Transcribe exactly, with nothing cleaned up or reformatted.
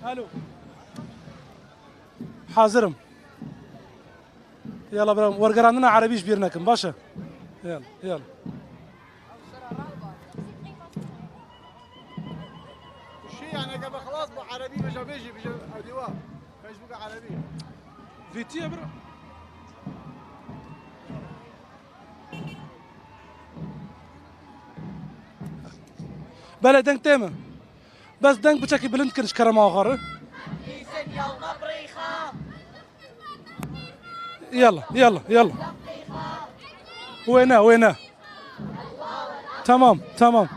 Alo. Hazir im. Yala bira, wergerandina erebî ji bîr nekin, baş e? Yala, yala. Şey yani, eger be xelas bu erebî bêje, bêjî, bêje, ew dîwa. Facebook'a erebî. Vêtiye bira. Belê, deng tê min. Bes deng biçekî bilind kin ji kerema axa re. Yalla, yalla, yalla. Wê ne, wê ne. Tamam, tamam.